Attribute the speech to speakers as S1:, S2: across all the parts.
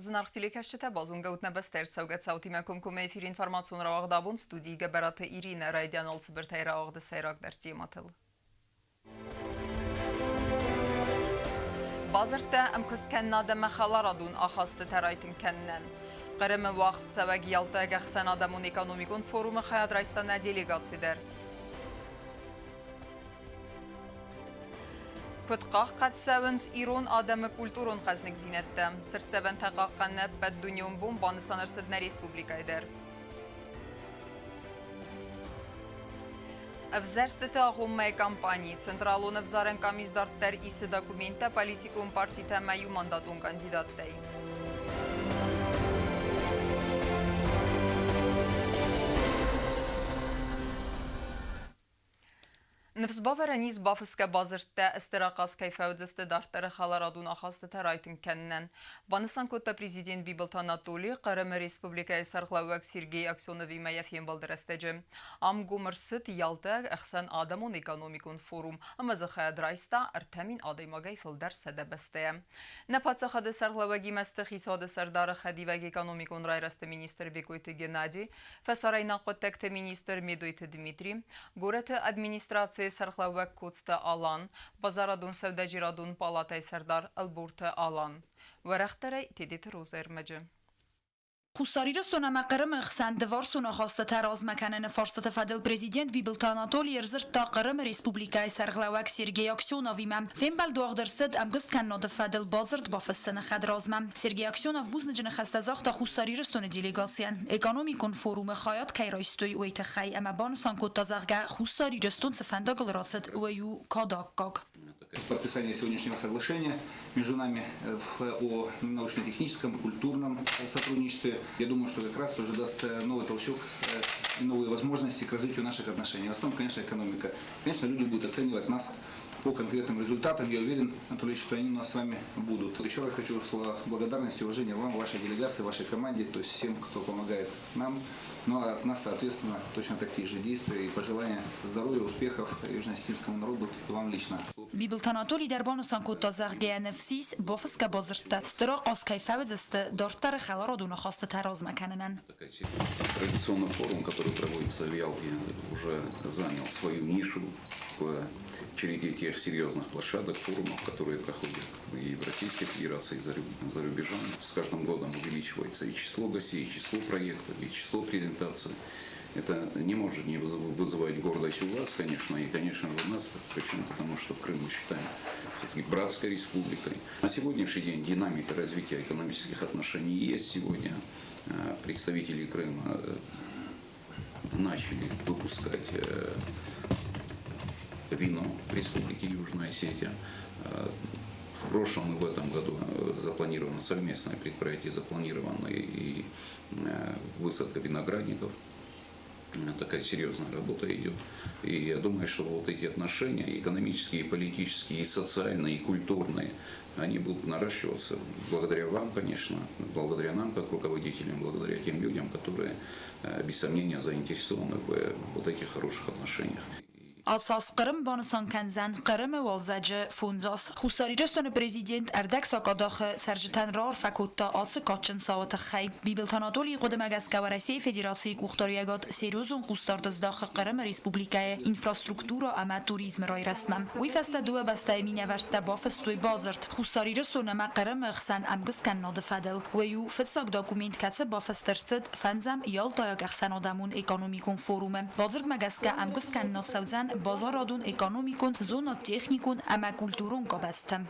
S1: Зынаргъ телекӕсджытӕ, базонгӕ ут нӕ бӕстӕ ӕрцӕугӕ цаутимӕ комкоммӕ эфиры информацион рауагъд абон студийы Гӕбӕраты Иринӕ райдиан алцыбыртӕй рауагъды сӕйрагдӕр темӕтыл. Бадзырдтӕ ӕмкуысткӕнынад ӕмӕ хӕларадон ахастытӕ райтынг кӕнынӕн. Хъырымы уагъдцӕуӕг Ялтаг ӕхсӕнадӕмон экономикон форумы хайад райста нӕ делегаци дӕр. Куыд хъахъхъӕд цӕуынц ирон адӕмы культурон хъӕзныгдзинӕдтӕ? Цыртдзӕвӕнтӕ хъахъхъӕныны ӕппӕтдунеон бон банысан ӕрцыд нӕ республикӕйы дӕр. Ӕвзӕрстыты агъоммӕйы кампани Централон ӕвзарӕн къамис дарддӕр исы документтӕ политикон партитӕ ӕмӕ иумандатон кандидаттӕй. Ныфсбавӕрӕн ис бафысгӕ бадзырдтӕ стыр ахъаз кӕй фӕуыдзысты дарддӕры хӕларадон ахастытӕ райтынг кӕнынӕн, банысан кодта президент Бибылты Анатоли Хъырымы Республикӕйы сӕргълӕууӕг Сергей Аксеновимӕ йӕ фембӕлды рӕстӕджы. Ам гом ӕрцыд Ялтӕ ӕхсӕнадӕмон экономикон форум ӕмӕ дзы хайад райста 3000 адӕймагӕй фылдӕр 100 бӕстӕйӕ. Нӕ паддзахады сӕргълӕууӕгимӕ сты хицауады сӕрдары хӕдивӕг экономикон райрӕзты министр Бекъойты Геннади, Фӕсарӕйнаг хъуыддӕгты министр Медойты Дмитри, горӕты администрацийы сӕргълӕууӕг Коцты Алан, базарадон-сӕудӕджерадон палатӕйы сӕрдар Ӕлборты Алан. Уӕрӕхдӕрӕй Тедеты Розӕ ӕрмӕджы.
S2: Хуссар Ирыстон ӕмӕ Хъырымы хсӕн дывӕрсон ахастытӕ размӕ кӕныны фарстыты фӕдыл президент Бибылты Анатоли ӕрдзырдта Хъырымы Республикӕйы сӕргълӕууӕг Сергей Аксеновимӕ. Фембӕлд уагъд ӕрцыд ӕмгуысткӕнынады фӕдыл бадзырд бафыссыны хӕдразмӕ. Сергей Аксенов бузныджы ныхӕстӕ загъта Хуссар Ирыстоны делегацийӕн, экономикон форумы хайад кӕй райстой, уый тыххӕй ӕмӕ банысан кодта, зӕгъгӕ, Хуссар Ирыстон цы фӕндагыл рацыд, уый у кадаккаг.
S3: Подписание сегодняшнего соглашения между нами о научно-техническом, культурном сотрудничестве, я думаю, что как раз уже даст новый толчок и новые возможности к развитию наших отношений. В основном, конечно, экономика. Конечно, люди будут оценивать нас по конкретным результатам. Я уверен, Анатолий Ильич, что они у нас с вами будут. Еще раз хочу слова благодарности, уважения вам, вашей делегации, вашей команде, то есть всем, кто помогает нам. Ну а от нас, соответственно, точно такие же действия и пожелания здоровья, успехов южно-осетинскому народу и вам лично.
S2: Бибылты Анатолий дӕр банысан кодта, зӕгъгӕ, ныфс ис, бафысгӕ бадзырдтӕ стыр ахъаз кӕй фӕуыдзысты дарддӕры хӕларадон ахастытӕ размӕ кӕнынӕн.
S4: Традиционный форум, который проводится в Ялте, уже занял свою нишу в череде тех серьезных площадок, форумов, которые проходят и в Российской Федерации, и за рубежом. С каждым годом увеличивается и число гостей, и число проектов, и число презентаций. Это не может не вызывать гордость у вас, конечно, и, конечно, у нас. Почему? Потому что Крым мы считаем все-таки братской республикой. На сегодняшний день динамика развития экономических отношений есть сегодня. Представители Крыма начали выпускать вино в Республике Южная Осетия. В прошлом и в этом году запланировано совместное предприятие, запланировано и высадка виноградников. Такая серьезная работа идет. И я думаю, что вот эти отношения, экономические, и политические, и социальные, и культурные, они будут наращиваться благодаря вам, конечно, благодаря нам, как руководителям, благодаря тем людям, которые, без сомнения, заинтересованы в вот этих хороших отношениях.
S2: Ацы аз Хъырым банысан кӕндзӕн Хъырымы уалдзӕджы фондз аз. Хуссар Ирыстоны президент ӕрдӕгсакъадахы цӕрджытӕн раарфӕ кодта ацы кадджын цауы тыххӕй. Бибылты Анатолийы хъуыдымӕ гӕсгӕ Уӕрӕсейы Федерацийы къухдариуӕгад серьезон хъусдард здахы Хъырымы республикӕйы инфраструктурӕ ӕмӕ туризмы райрӕзтмӕ. Уый фӕстӕ дыууӕ бӕстӕйы минӕвӕрттӕ бафыстой бадзырд Хуссар Ирыстон ӕмӕ Хъырымы хсӕн ӕмгуысткӕнынады фӕдыл. Уый у фыццаг документ, кӕцы бафыст ӕрцыд фӕндзӕм Ялтайаг ӕхсӕнадӕмон экономикон форумы. Бадзырдмӕ гӕсгӕ ӕмгуысткӕнынад цӕудзӕн базарадон, экономикон, зонад-техникон ӕмӕ культурон къабӕзты.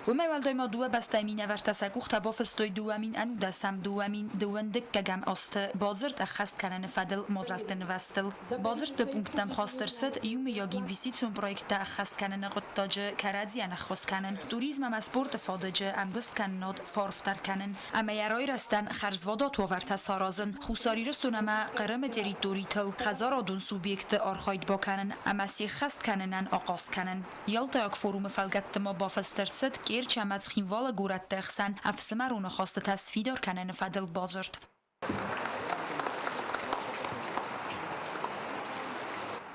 S2: Уымӕй уӕлдай ма дыууӕ бӕстӕйы минӕвӕрттӕ сӕ къухтӕ бафыстой 2019-ӕм 2022 азты бадзырд ӕххӕст кӕныны фӕдыл мадзӕлтты нывӕзтыл. Бадзырдты пункттӕм хаст ӕрцыд иумӕйаг инвестицион проекттӕ ӕххӕст кӕныны хъуыддаджы кӕрӕдзийӕн ӕххуыс кӕнын, туризм ӕмӕ спорты фадыджы ӕмгуысткӕнынад фӕарфдӕр кӕнын ӕмӕ йӕ райрӕзтӕн хӕрзвадат уавӕртӕ саразын, Хуссар Ирыстон ӕмӕ Хъырымы территоритыл хӕдзарадон субъектты архайд бакӕнын ӕмӕ се ххӕст кӕнынӕн ахъаз кӕнын. Ялтайаг форумы фӕлгӕтты ма бафыст ӕрцыд Керчы ӕмӕ Цхинвалы горӕтты ӕхсӕн ӕфсымӕрон ахастытӕ сфидар кӕныны фӕдыл бадзырд.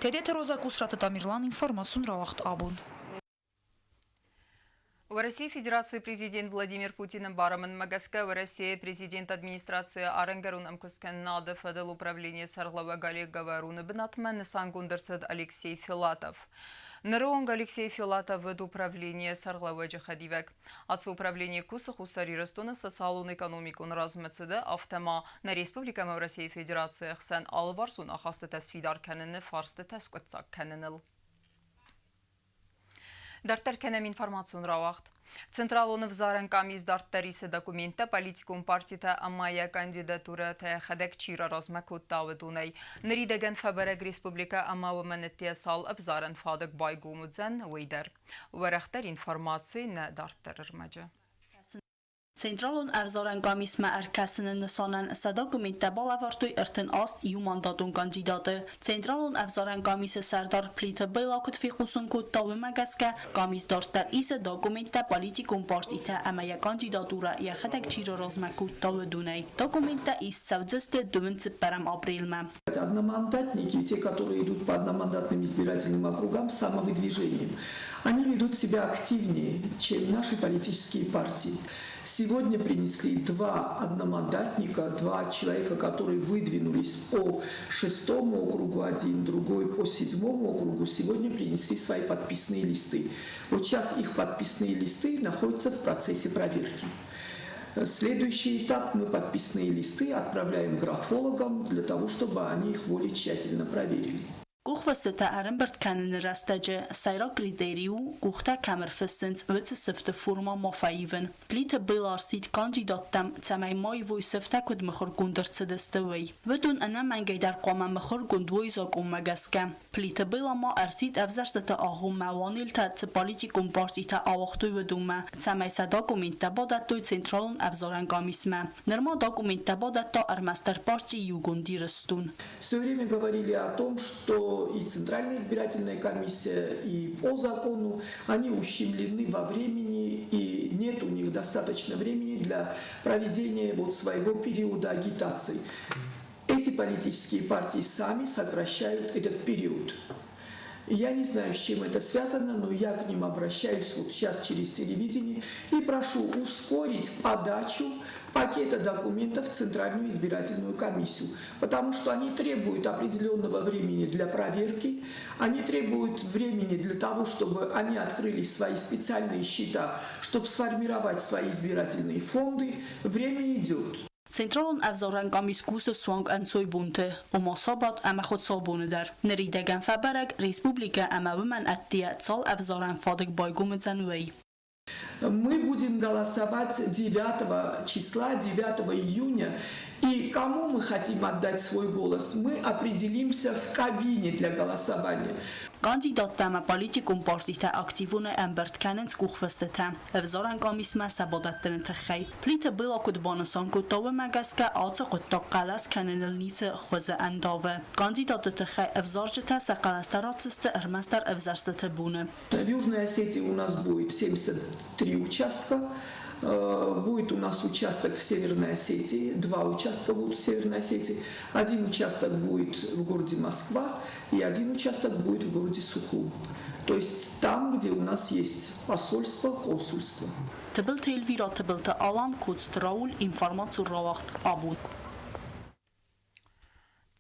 S2: Тедеты Роза Кусраты Тамерлан информацион рауагъд абон.
S1: Уӕрӕсейы Федерацийы Президент Владимир Путины барамындмӕ гӕсгӕ Уӕрӕсейы Президенты администрацийы арӕнгӕрон ӕмкуысткӕнынады фӕдыл управленийы сӕргълӕууӕг Олег Говоруны бынатмӕ нысангонд ӕрцыд Алексей Филатов. Ныры онг Алексей Филатов уыд управленийы сӕргълӕууӕджы хӕдивӕг. Ацы управленийы кусы Хуссар Ирыстоны социалон-экономикон размӕцыды, афтӕ ма нӕ республикӕ ӕмӕ Уӕрӕсейы Федерацийы ӕхсӕн алыварсон ахастытӕ сфидар кӕныны фарстытӕ скъуыддзаг кӕныныл. Дарддӕр кӕнӕм информацион рауагъд. Централон ӕвзарӕн къамис дарддӕр исы документтӕ политикон партитӕ ӕмӕ йӕ кандидатурӕтӕ йӕхӕдӕг чи раразмӕ кодта, уыдонӕй. Ныридӕгӕн фӕбӕрӕг республикӕ ӕмӕ уымӕн ӕдде цал ӕвзарӕн фадыг байгом уыдзӕн, уый дӕр. Уӕрӕхдӕр информаци нӕ дарддӕр ӕрмӕджы.
S5: Централон ӕвзарӕн къамисмӕ ӕркӕсыны нысанӕн сӕ документтӕ балӕвӕрдтой 38 иумандатон кандидаты. Централон ӕвзарӕн къамисы сӕрдар Плиты Бэлла куыд фехъусын кодта, уымӕ гӕсгӕ къамис дарддӕр исы документтӕ политикон партитӕ ӕмӕ йӕ кандидатурӕ йӕхӕдӕг чи раразмӕ кодта, уыдонӕй. Документтӕ ист цӕудзысты дыууын цыппӕрӕм апрелмӕ.
S6: Одномандатники, те, которые идут по одномандатным избирательным округам с самовыдвижением, они ведут себя активнее, чем наши политические партии. Сегодня принесли два одномандатника, два человека, которые выдвинулись по шестому округу один, другой по седьмому округу, сегодня принесли свои подписные листы. Вот сейчас их подписные листы находятся в процессе проверки. Следующий этап мы подписные листы отправляем графологам для того, чтобы они их более тщательно проверили.
S5: Къухфыстытӕ ӕрӕмбырд кӕныны рӕстӕджы сӕйраг критерий у, къухтӕ кӕм ӕрфыссынц, уыцы сыфты формӕ ма фӕивын. Плиты Бел ӕрсидт кандидаттӕм, цӕмӕй ма ивой сыфтӕ куыд мыхуыргонд ӕрцыдысты, уый. Уыдон ӕнӕмӕнгӕй дӕр хъуамӕ мыхуыргонд уой закъонмӕ гӕсгӕ. Плиты Бела ма ӕрсидт ӕвзӕрстыты агъоммӕ уанелтӕ цы политикон партитӕ ауагътой, уыдонмӕ, цӕмӕй сӕ документтӕ бадӕттой Централон ӕвзарӕн къамисмӕ. Нырма документтӕ бадӕтта ӕрмӕстдӕр парти Иугонд Ирыстон.
S6: Все время говорили о том, что и Центральная избирательная комиссия, и по закону они ущемлены во времени, и нет у них достаточно времени для проведения вот своего периода агитации. Эти политические партии сами сокращают этот период. Я не знаю, с чем это связано, но я к ним обращаюсь вот сейчас через телевидение и прошу ускорить подачу пакета документов в Центральную избирательную комиссию, потому что они требуют определенного времени для проверки, они требуют времени для того, чтобы они открыли свои специальные счета, чтобы сформировать свои избирательные фонды. Время идет.
S5: Централон ӕвзарӕн къамис кусы суанг ӕнцойбонты, ома сабат ӕмӕ хуыцаубоны дӕр. Ныридӕгӕн фӕбӕрӕг, республикӕ ӕмӕ уымӕн ӕддейӕ цал ӕвзарӕн фадыг байгом уыдзӕн, уый.
S6: Мы будем голосовать 9 числа, 9 июня. И кому мы хотим отдать свой голос, мы определимся в кабине для голосования.
S5: Кандидаттӕ ӕмӕ политикон партитӕ активонӕй ӕмбырд кӕнынц къухфыстытӕ ӕвзарӕн къамисмӕ сӕ бадӕттыны тыххӕй. Плиты Бела куыд банысан кодта, уымӕ гӕсгӕ ацы хъуыддаг хъӕлӕс кӕныныл ницы хуызы ӕндавы. Кандидатты тыххӕй ӕвзарджытӕ сӕ хъӕлӕстӕ ратдзысты ӕрмӕстдӕр ӕвзӕрстыты боны.
S6: В Южной Осетии у нас будет 73 участка. Будет у нас участок в Северной Осетии, два участка будут в Северной Осетии. Один участок будет в городе Москва и один участок будет в городе Сухум. То есть там, где у нас есть посольство, консульство.
S5: Тыбылты Эльвира, Тыбылты Алан, Коцты Рауль, информацион рауагъд Абон.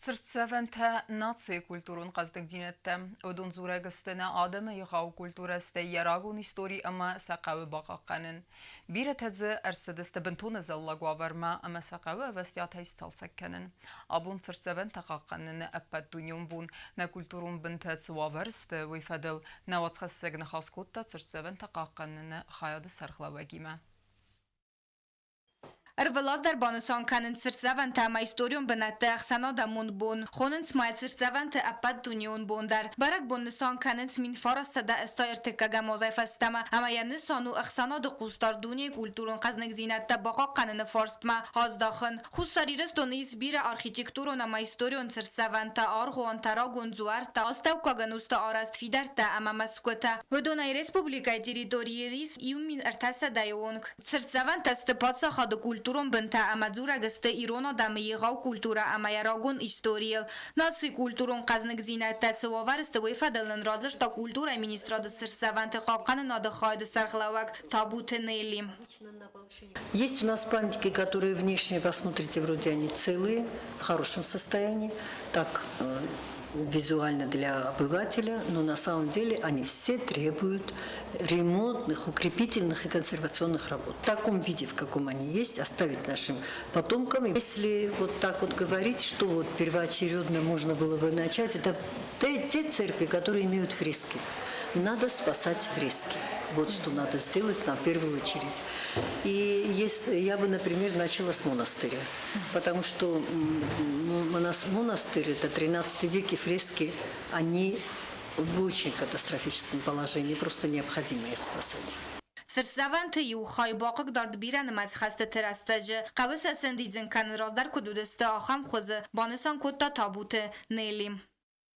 S1: Цыртдзӕвӕнтӕ нацийы культурон хъӕздыгдзинӕдтӕ. Уыдон дзурӕг сты нӕ адӕмы егъау культурӕ, стӕй йӕ рагон истори ӕмӕ сӕ хъӕуы бахъахъхъӕнын. Бирӕтӕ дзы ӕрцыдысты бынтон ӕдзӕллаг уавӕрмӕ ӕмӕ сӕ хъӕуы ӕвӕстиатӕй сцалцӕг кӕнын. Абон цыртдзӕвӕнтӕ хъахъхъӕныны ӕппӕтдунеон бон нӕ культурон бынтӕ цы уавӕры сты, уый фӕдыл нӕ уацхӕссӕг ныхас кодта цыртдзӕвӕнтӕ хъахъхъӕныны хайады сӕргълӕууӕгимӕ.
S7: Ӕрвылаз дӕр банысан кӕнынц цыртдзӕвӕнтӕ ӕмӕ историон бынӕтты ӕхсӕнадӕмон бон. Хонынц ма цыртдзӕвӕнты ӕппӕтдунеон бон дӕр. Бӕрӕгбон нысан кӕнынц 1983 азӕй фӕстӕмӕ ӕмӕ йӕ нысан у ӕхсӕнады хъусдард дунейы культурон хъӕзныгдзинӕдтӕ бахъахъхъӕныны фарстмӕ аздахын. Хуссар Ирыстоны ис бирӕ архитектурон ӕмӕ историон цыртдзӕвӕнтӕ, аргъуантӕ, рагон дзуӕрттӕ, астӕуккаг ӕнусты арӕзт фидӕрттӕ ӕмӕ мӕсгуытӕ. Уыдонӕй республикӕйы территорийыл ис 1300-йы онг. Цыртдзӕвӕнтӕ сты паддзахады культурӕ. культурон бынтӕ ӕмӕ дзурӕг сты ирон адӕмы егъау культурӕ ӕмӕ йӕ рагон историйыл. Нацийы культурон хъӕзныгдзинӕдтӕ цы уавӕры сты, уый фӕдыл нын радзырдта культурӕйы министрады цыртдзӕвӕнты хъахъхъӕнынады хайады сӕргълӕууӕг Табуты Нелли.
S8: Есть у нас памятники, которые внешне, посмотрите, вроде они целые, в хорошем состоянии, так визуально для обывателя, но на самом деле они все требуют ремонтных, укрепительных и консервационных работ. В таком виде, в каком они есть, оставить нашим потомкам. Если вот так вот говорить, что вот первоочередно можно было бы начать, это те церкви, которые имеют фрески. Надо спасать фрески. Вот что надо сделать на первую очередь. И если, я бы, например, начала с монастыря, потому что монастырь, это 13 век, и фрески, они в очень катастрофическом положении, просто необходимо их спасать.
S7: Цыртдзӕвӕнты иу хай бахъыгдард бирӕнымӕц хӕстыты рӕстӕджы. Хъӕуы сӕ сӕндидзын кӕнын раздӕр куыд уыдысты, ахӕм хуызы, банысан кодта Табуты Нелли.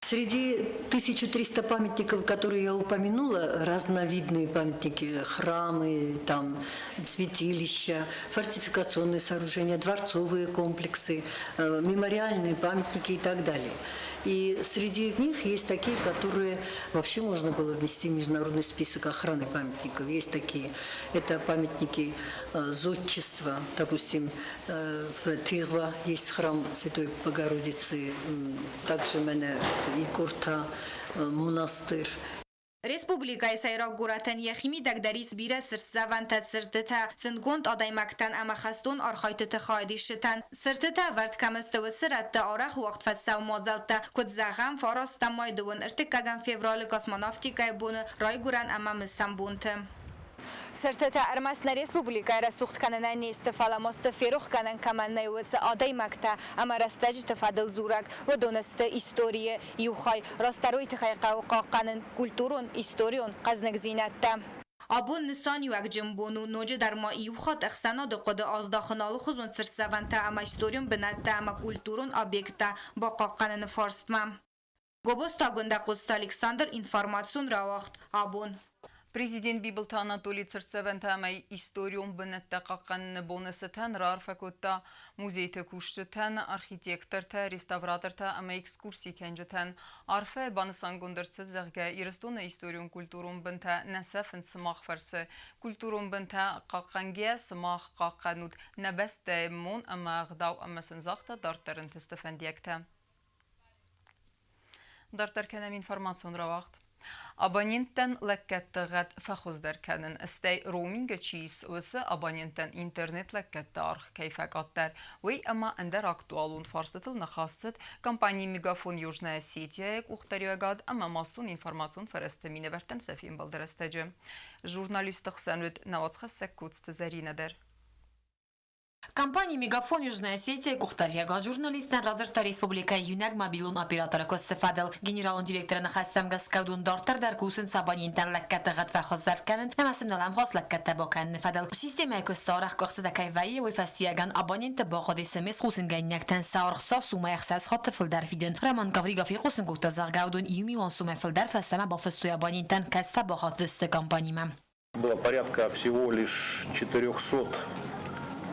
S8: Среди 1300 памятников, которые я упомянула, разновидные памятники, храмы, там, святилища, фортификационные сооружения, дворцовые комплексы, мемориальные памятники и так далее. И среди них есть такие, которые вообще можно было внести в международный список охраны памятников. Есть такие. Это памятники зодчества. Допустим, в Тырва есть храм Святой Богородицы, также Икорта, монастырь.
S7: Республикӕйы сӕйраг горӕтӕн йӕхимидӕг дӕр ис бирӕ цыртдзӕвӕнтӕ, цыртытӕ, зындгонд адӕймӕгтӕн ӕмӕ хӕстон архайдтыты хайадисджытӕн. Цыртытӕ ӕвӕрд кӕм сты, уыцы рӕтты арӕх уагъд фӕцӕуы мадзӕлттӕ, куыд зӕгъӕм, фарастӕм май дыууын ӕртыккӕгӕм февралы космонавтикӕйы боны, райгуырӕн ӕмӕ мысӕн бонты. Цыртытӕ ӕрмӕст нӕ республикӕйы рӕсугъд кӕнынӕн не сты, фӕлӕ ма сты ферох кӕнӕн кӕмӕн нӕй, уыцы адӕймӕгтӕ ӕмӕ рӕстӕджыты фӕдыл дзурӕг. Уыдон сты историйы иу хай. Растдӕр уый тыххӕй хъӕуы хъахъхъӕнын культурон, историон хъӕзныгдзинӕдтӕ. Абон нысаниуӕгджын бон у, ноджыдӕр ма иу хатт ӕхсӕнады хъуыды аздахын алыхуызон цыртдзӕвӕнтӕ ӕмӕ историон бынӕттӕ ӕмӕ культурон объекттӕ бахъахъхъӕныны фарстмӕ. Гобозты Агуындӕ Хъоцты Александр информацион рауагъд абон.
S1: Президент Бибылты Анатолий цыртдзӕвӕнтӕ ӕмӕ историон бынӕттӕ хъахъхъӕныны боны цытӕн раарфӕ кодта музейты кусджытӕн, архитектортӕ, реставратортӕ ӕмӕ экскурсикӕнджытӕн. Арфӕ банысангонд ӕрцыд, зӕгъгӕ, Ирыстоны историон-культурон бынтӕ нӕ сӕфынц сымах фӕрцы. Культурон бынтӕ хъахъхъӕнгӕйӕ сымах хъахъхъӕнут нӕ бӕстӕйы мон ӕмӕ ӕгъдау ӕмӕ сын загъта дарддӕр ӕнтысты фӕндиӕгтӕ. Дарддӕр кӕнӕм информацион рауагъд. Абоненттӕн лӕггӕдты гъӕд фӕхуыздӕр кӕнын, стӕй роумингы чи ис, уыцы абоненттӕн интернет-лӕггӕдты аргъ кӕй фӕкъаддӕр, уый ӕмӕ ӕндӕр актуалон фарстытыл ныхас цыд компани Мегафон Южная Осетия-йы къухдариуӕгад ӕмӕ массон информацион фӕрӕзты минӕвӕрттӕн сӕ фембӕлды рӕстӕджы. Журналистты хсӕн уыд нӕ уацхӕссӕг Коцты Зӕринӕ дӕр.
S9: Компани «Мегафон Южная Осетия» къухдариуӕгад журналисттӕн радзырдта республикӕйы иунӕг мобилон операторы куысты фӕдыл. Генералон директоры ныхӕстӕм гӕсгӕ уыдон дарддӕр дӕр кусынц абоненттӕн лӕггӕдты гъӕд фӕхуыздӕр кӕнын ӕмӕ сын уӕлӕмхас лӕггӕдтӕ бакӕныны фӕдыл. Системӕйы куысты арӕх къуыхцытӕ кӕй вӕййы, уый фӕстиуӕгӕн абонентты бахъуыд СМС-хъусынгӕнинӕгтӕн сӕ аргъ цас суммӕ ӕхсӕз хатты фылдӕр фидын. Роман Ковригов фехъусын кодта, зӕгъгӕ, уыдон иу милуан суммӕ фылдӕр фӕстӕмӕ бафыстой абоненттӕн, кӕцытӕ бахатыдысты компанимӕ.
S10: Было порядка всего лишь 400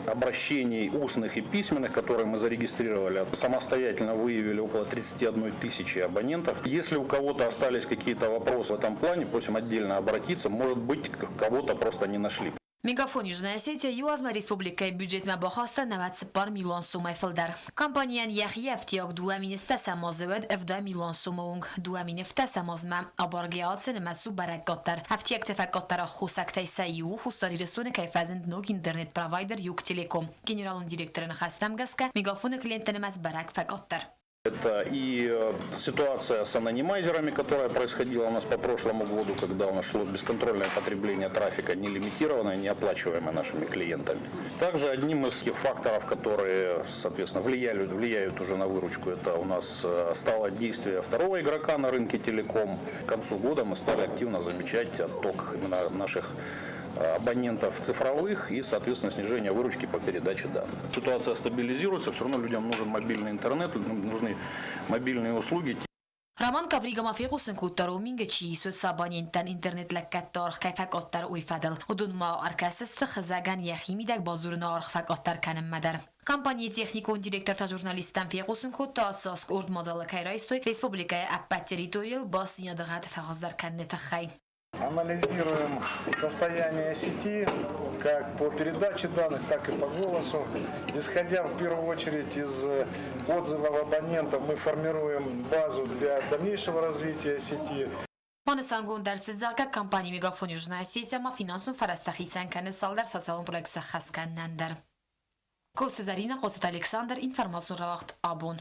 S10: обращений устных и письменных, которые мы зарегистрировали. Самостоятельно выявили около 31 тысячи абонентов. Если у кого-то остались какие-то вопросы в этом плане, просим отдельно обратиться. Может быть, кого-то просто не нашли.
S9: Мегафон Южная Осетия иу азмӕ республикӕйы бюджетмӕ бахаста 94 милуан сомӕй фылдӕр. Компанийӕн йӕхи ӕфтиаг 2010 азы уӕд 70 милуан сомы онг, 2017 азмӕ абаргӕ ацы нымӕц у бӕрӕг къаддӕр. Ӕфтиӕгты фӕкъаддӕр аххосӕгтӕй сӕ иу у Хуссар Ирыстоны кӕй фӕзынд ног интернет-провайдер Юг-Телеком. Генералон директоры ныхӕстӕм гӕсгӕ, Мегафоны клиентты нымӕц бӕрӕг фӕкъаддӕр.
S10: Это и ситуация с анонимайзерами, которая происходила у нас по прошлому году, когда у нас шло бесконтрольное потребление трафика, нелимитированное, неоплачиваемое нашими клиентами. Также одним из тех факторов, которые, соответственно, влияют уже на выручку, это у нас стало действие второго игрока на рынке телеком. К концу года мы стали активно замечать отток именно наших абонентов цифровых и, соответственно, снижение выручки по передаче данных. Ситуация стабилизируется, все равно людям нужен мобильный интернет, нужны мобильные услуги.
S9: Роман Коврига ма фехъусын кодта, роумингы чи ис, уыцы абоненттӕн интернет-лӕггӕдты аргъ кӕй фӕкъаддӕр, уый фӕдыл. Уыдон ма ӕркӕсдзысты хызӕгӕн йӕхи мидӕг бадзурыны аргъ фӕкъаддӕр кӕнынмӕ дӕр. Компанийы техникон директор та журналисттӕн фехъусын кодта, ацы аз къорд мадзалы кӕй райстой республикӕйы ӕппӕт территорийыл бастдзинады гъӕд фӕхуыздӕр кӕныны тыххӕй.
S11: Анализируем состояние сети как по передаче данных, так и по голосу. Исходя в первую очередь из отзывов абонентов, мы формируем базу для дальнейшего развития сети.
S9: Банысангонд ӕрцыд, зӕгъгӕ, компани Мегафон Южная Осетия ма финансон фӕрӕзтӕ хицӕн кӕны цалдӕр социалон проект сӕххӕст кӕнынӕн дӕр. Косы Заринӕ, Хъоцыты Александр, информацион рауагъд «Абон».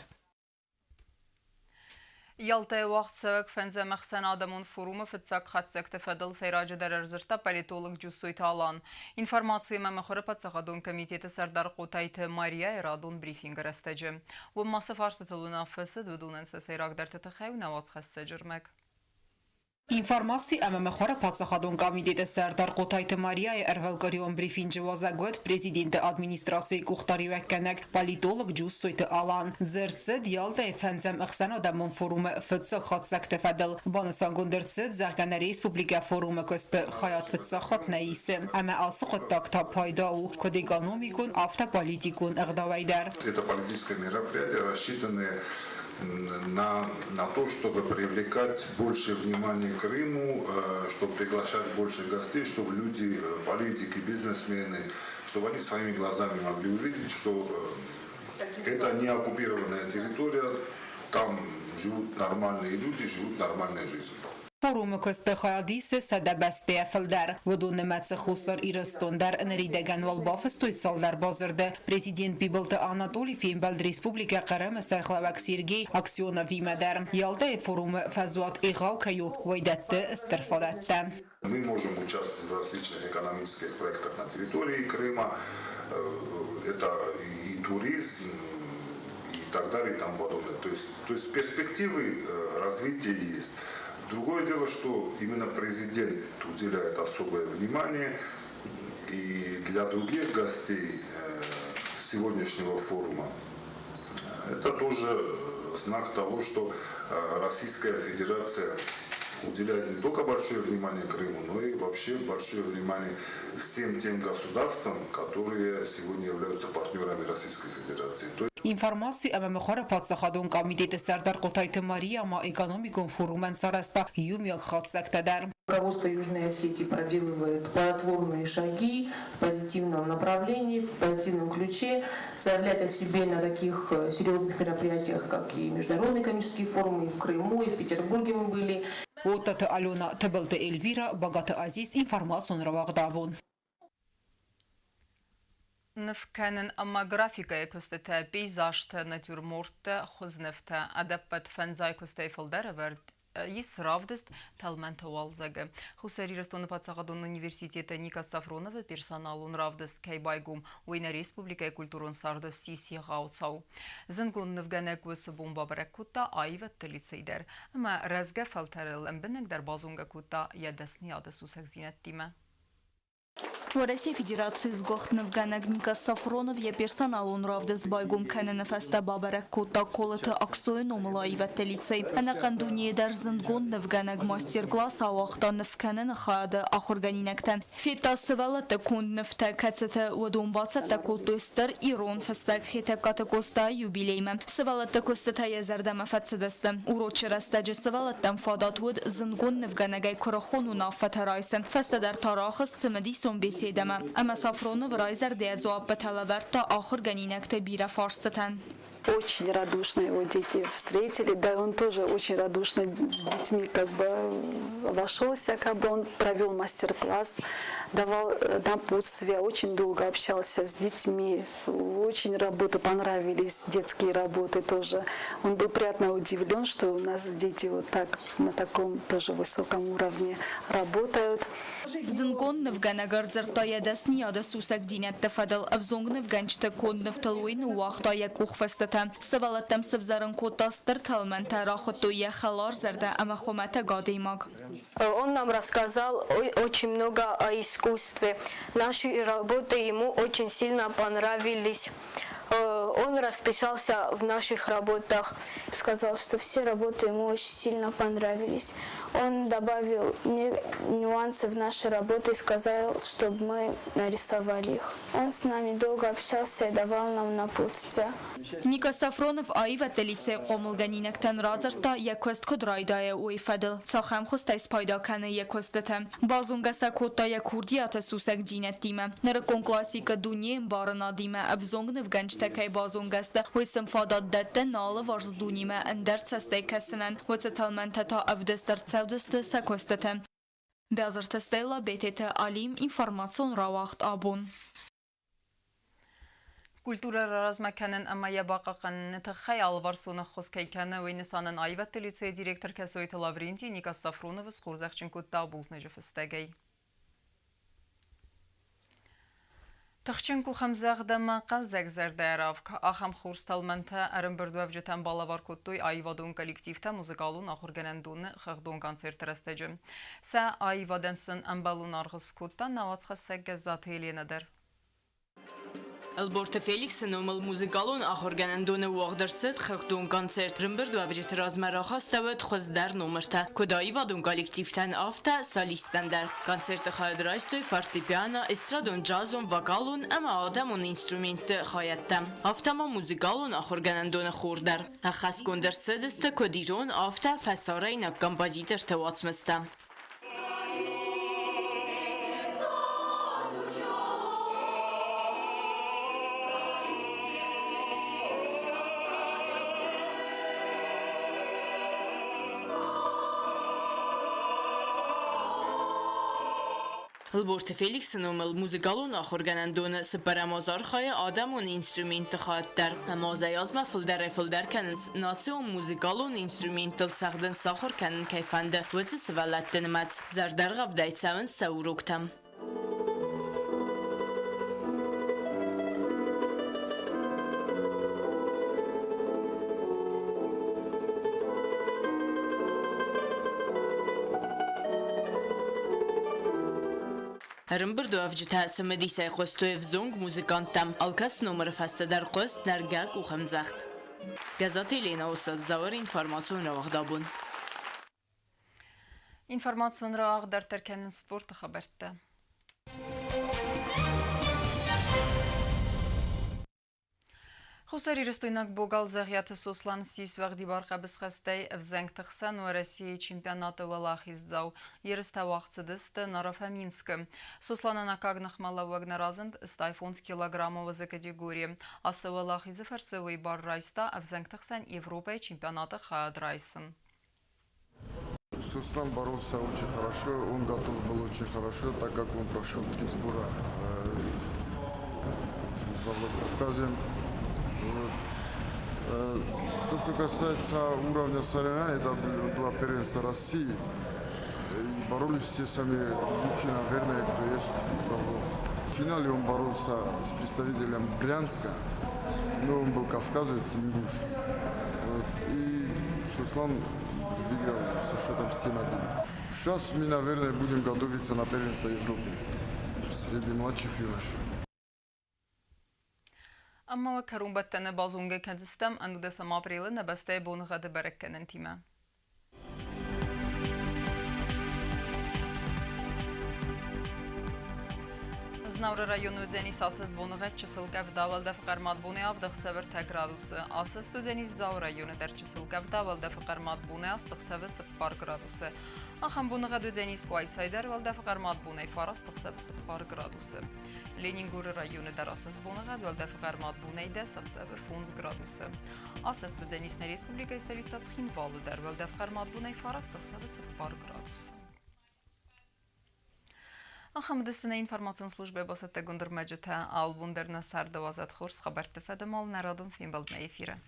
S1: Ялтӕйы уагъдцӕуӕг фӕндзӕм ӕхсӕнадӕмон форумы фыццаг хатдзӕгты фӕдыл сӕйраджыдӕр ӕрдзырдта политолог Джусойты Алан. Информациимӕ мыхуыры паддзахадон комитеты сӕрдар Хъотайты Марияйы радон брифингы рӕстӕджы. Уым ма цы фарстытыл уынаффӕ цыд, уыдонӕн сӕ сӕйрагдӕрты тыххӕй у нӕ уацхӕссӕджы ӕрмӕг.
S12: Информаци ӕмӕ мыхуыры паддзахадон комитеты сӕрдар Хъотайты Марияйы ӕрвылкъуырион брифинджы уазӕг уыд президенты администрацийы къухдариуӕггӕнӕг, политолог Джуссойты Алан. Дзырд цыд Ялтӕйы фӕндзӕм ӕхсӕнадӕмон форумы фыццаг хатдзӕгты фӕдыл. Банысангонд ӕрцыд, зӕгъгӕ, нӕ республикӕ форумы куысты хайад фыццаг хатт нӕ исы ӕмӕ ацы хъуыддаг та пайда у куыд экономикон, афтӕ политикон ӕгъдауӕй дӕр.
S13: Это политическое мероприятие, рассчитанное на то, чтобы привлекать больше внимания к Крыму, чтобы приглашать больше гостей, чтобы люди, политики, бизнесмены, чтобы они своими глазами могли увидеть, что это не оккупированная территория, там живут нормальные люди, живут нормальной жизнью.
S12: Форумы куысты хайад исы 100 бӕстӕйӕ фылдӕр. Уыдон нымӕцы Хуссар Ирыстон дӕр ныридӕгӕн уал бафыстой цалдӕр бадзырды. Президент Бибылты Анатолий фембӕлд Республикӕ Хъырымы сӕргълӕууӕг Сергей Аксеновимӕ дӕр. Ялтӕйы форумы фӕзуат егъау кӕй у, уый дӕтты стыр фадӕттӕ.
S13: Мы можем участвовать в различных экономических проектах на территории Крыма. Это и туризм, и так далее, и тому подобное. То есть перспективы развития есть. Другое дело, что именно президент уделяет особое внимание и для других гостей сегодняшнего форума. Это тоже знак того, что Российская Федерация уделяет не только большое внимание Крыму, но и вообще большое внимание всем тем государствам, которые сегодня являются партнерами Российской Федерации.
S12: Информаци ӕмӕ мыхуыры паддзахадон комитеты сӕрдар Хъотайты Мария ма экономикон форумӕн сарӕзта иумиаг хатдзӕгтӕ дӕр.
S14: Руководство Южной Осетии проделывает плодотворные шаги в позитивном направлении, в позитивном ключе, заявляет о себе на таких серьезных мероприятиях, как и Международный экономический форум, и в Крыму, и в Петербурге мы были.
S12: Оттаты Алена, Тыбылты Эльвира, Багаты Азиз, информацион рауагъд «Абон».
S1: Ныв кӕнын ӕмӕ графикӕйы куыстытӕ, пейзажтӕ, натюрморттӕ, хуызнывтӕ. Ӕдӕппӕт фӕндзай куыстӕй фылдӕр ӕвӕрд ис равдыст «Тӕлмӕнты уалдзӕг-ы». Хуссар Ирыстоны паддзахадон университеты Ника Сафроновы персоналон равдыст кӕй байгом, уый нӕ республикӕйы культурон царды ссис егъау цау. Зындгонд нывгӕнӕг уыцы бон бабӕрӕг кодта аивӕдты лицей дӕр ӕмӕ рӕзгӕ фӕлтӕры лӕмбынӕгдӕр базонгӕ кодта йӕ дӕсныйады сусӕгдзинӕдтимӕ.
S15: Уӕрӕсейы Федерацийы сгуыхт нывгӕнӕг Ника Сафронов йӕ персоналон равдыст байгом кӕныны фӕстӕ бабӕрӕг кодта Колыты Аксойы номыл аивӕдты лицей. Ӕнӕхъӕн дунейы дӕр зындгонд нывгӕнӕг мастер-класс ауагъта ныв кӕныны хайады ахуыргӕнинӕгтӕн. Федта сывӕллӕтты конд нывтӕ, кӕцыты уыдон бацӕттӕ кодтой стыр ирон фыссӕг Хетӕгкаты Къостайы юбилеймӕ. Сывӕллӕтты куыстытӕ йӕ зӕрдӕмӕ фӕцыдысты. Урочы рӕстӕджы сывӕллӕттӕн фадат уыд зындгонд нывгӕнӕгӕй куырыхон уынаффӕтӕ райсын. Фӕстӕдӕр та рахызт цымыдисон беседӕмӕ ӕмӕ Сафроновы райзӕрдӕйӕ дзуаппытӕ лӕвӕрдта ахуыргӕнинӕгты бирӕ фарстытӕн.
S16: Очень радушно его дети встретили, да, он тоже очень радушно с детьми как бы обошелся, как бы он провел мастер-класс, давал напутствия, очень долго общался с детьми, очень работы понравились, детские работы тоже. Он был приятно удивлен, что у нас дети вот так на таком тоже высоком уровне работают.
S15: Зындгонд нывгӕнӕг ӕрдзырдта йӕ дӕсныйады сусӕгдзинӕдты фӕдыл ӕвзонг нывгӕнджыты конд нывтыл уый ныууагъта йӕ къухфыстытӕ. Сывӕллӕттӕм сывзӕрын кодта стыр тӕлмӕнтӕ, рахуыдтой йӕ хӕларзӕрдӕ ӕмӕ хуымӕтӕг адӕймаг.
S17: Он нам рассказал очень много о искусстве. Наши работы ему очень сильно понравились. Он расписался в наших работах, сказал, что все работы ему очень сильно понравились. Он добавил нюансы в наши работы и сказал, чтобы мы нарисовали их. Он с нами долго общался и давал нам напутствия.
S15: Ника Сафронов аивӕдты лицейы хъомылгӕнинӕгтӕн радзырдта, йӕ куыст куыд райдайа, уый фӕдыл, цахӕм хуызтӕй спайда кӕны йӕ куыстыты. Базонгӕ сӕ кодта йӕ курдиаты сусӕгдзинӕдтимӕ. Нырыккон классикӕ дунейы ӕмбарынадимӕ ӕвзонг нывгӕнджытӕ кӕй базонгӕ сты, уый сын фадат дӕтты нӕ алыварс дунемӕ ӕндӕр цӕстӕй кӕсынӕн. Уыцы тӕлмӕнтӕ та ӕвдыст ӕрцӕудзысты сӕ куыстыты. Бязырты Стелла, Бететы Алим, информацион рауагъд абон.
S1: Культурӕ раразмӕ кӕнын ӕмӕ йӕ бахъахъхъӕныны тыххӕй алыварсон ӕххуыс кӕй кӕны, уый нысанӕн аивӕдты лицейы директор Кӕсойты Лаврентий Никас Сафроновы схорзӕхджын кодта бузныджы фыстӕгӕй. Тыхджын къухӕмдзӕгъд ӕмӕ хъӕлдзӕг зӕрдӕйы ахӕм хорз тӕлмӕнтӕ ӕрӕмбырдуӕвджытӕн балӕвар кодтой аивадон коллективтӕ музыкалон ахуыргӕнӕндоны хыгъдон концерты рӕстӕджы. Сӕ аивадӕн сын ӕмбӕлон аргъ скодта нӕ уацхӕссӕг Гӕззаты Еленӕ дӕр.
S18: Ӕлборты Феликсы номыл музыкалон ахуыргӕнӕндоны уагъд ӕрцыд хыгъдон концерт. Ӕрӕмбырдуӕвджыты размӕ рахастӕуыд хуыздӕр номыртӕ, куыд аивадон коллективтӕн, афтӕ солисттӕн дӕр. Концерты хайад райстой фортепиано, эстрадон, джазон, вокалон ӕмӕ адӕмон инструментты хайӕдтӕ, афтӕ ма музыкалон ахуыргӕнӕндоны хор дӕр. Ӕххӕстгонд ӕрцыдысты куыд ирон, афтӕ фӕсарӕйнаг композиторты уацмыстӕ. Ӕлборты Феликсы номыл музыкалон ахуыргӕнӕндоны цыппӕрӕм аз архайы адӕмон инструментты хатт дӕр. Ӕмӕ азӕй-азмӕ фылдӕрӕй-фылдӕр кӕнынц, национ музыкалон инструменттыл цӕгъдын сахуыр кӕнын кӕй фӕнды, уыцы сывӕллӕтты нымӕц. Зӕрдӕргъӕвдӕй цӕуынц сӕ уроктӕм. Ӕрӕмбырдуӕвджытӕ цымыдисӕй хъуыстой ӕвзонг музыканттӕм. Алкӕцы номыры фӕстӕ дӕр хъуыст нӕргӕ къухӕмдзӕгъд. Гӕззаты Еленӕ Осадзауыр, информацион рауагъдабон.
S1: Информацион рауагъд дарддӕр кӕнынц спорты хабӕрттӕ. Хуссарирыстойнаг богал Дзӕгъиаты Сослан ссис уӕгъдибар хъӕбысхӕстӕй ӕвзӕнгты хсӕн Уӕрӕсейы чемпионаты уӕлахиздзау. Ерыстӕ уагъд цыдысты Наро-Фоминскы. Сосланӕн аккаг ныхмӕлӕууӕг нӕ разынд 85 килограммы уӕзы категорийы. Ацы уӕлахизы фӕрцы уый бар райста ӕвзӕнгты хсӕн Европӕйы чемпионаты хайад райсын.
S19: Сослан боролся очень хорошо, он готов был очень хорошо, так как он прошел три сбора во Владикавказе. Вот. То, что касается уровня соревнований, это было первенство России. И боролись все сами лучшие, наверное, кто есть. В финале он боролся с представителем Брянска, но он был кавказец, ингуш. Вот. И Сослан выиграл со счетом 7-1. Сейчас мы, наверное, будем готовиться на первенство Европы среди младших юношей.
S1: Ӕмӕ уӕ кӕронбӕттӕны базонгӕ кӕндзыстӕм ӕнудӕсӕм апрелы нӕ бӕстӕйы боныгъӕды бӕрӕггӕнӕнтимӕ. Знауыры районы уыдзӕнис ацы боныгъӕд чысыл къӕвда, уӕлдӕфы хъӕрмад бонӕй авд ӕхсӕвы ӕртӕ градусы. Ацы уыдзӕнис Дзауы районы дӕр чысыл къӕвда, уӕлдӕфы хъӕрмад бонӕй аст ӕхсӕвы цыппар градусы. Ахӕм боныгъӕд уыдзӕнис Къуайсайы дӕр уӕлдӕфы хъӕрмад бонӕй фараст ӕхсӕвы цыппар градусы. Ленингоры районы дӕр ацы боныгъӕд уӕлдӕфы хъӕрмад бонӕй дӕс ӕхсӕвы фондз градусы. Ацы уыдзӕнис нӕ республикӕйы столицӕ Цхинвалы дӕр уӕлдӕф хъӕрмад бонӕй фараст ӕхсӕвы цыппар градусы. Ахӕм уыдысты нӕ информацион службӕйы бацӕттӕгонд ӕрмӕджытӕ. Албон дӕр нӕ царды уадзӕд хорз хабӕртты фӕдыл нӕ радон фембӕлдмӕ эфиры.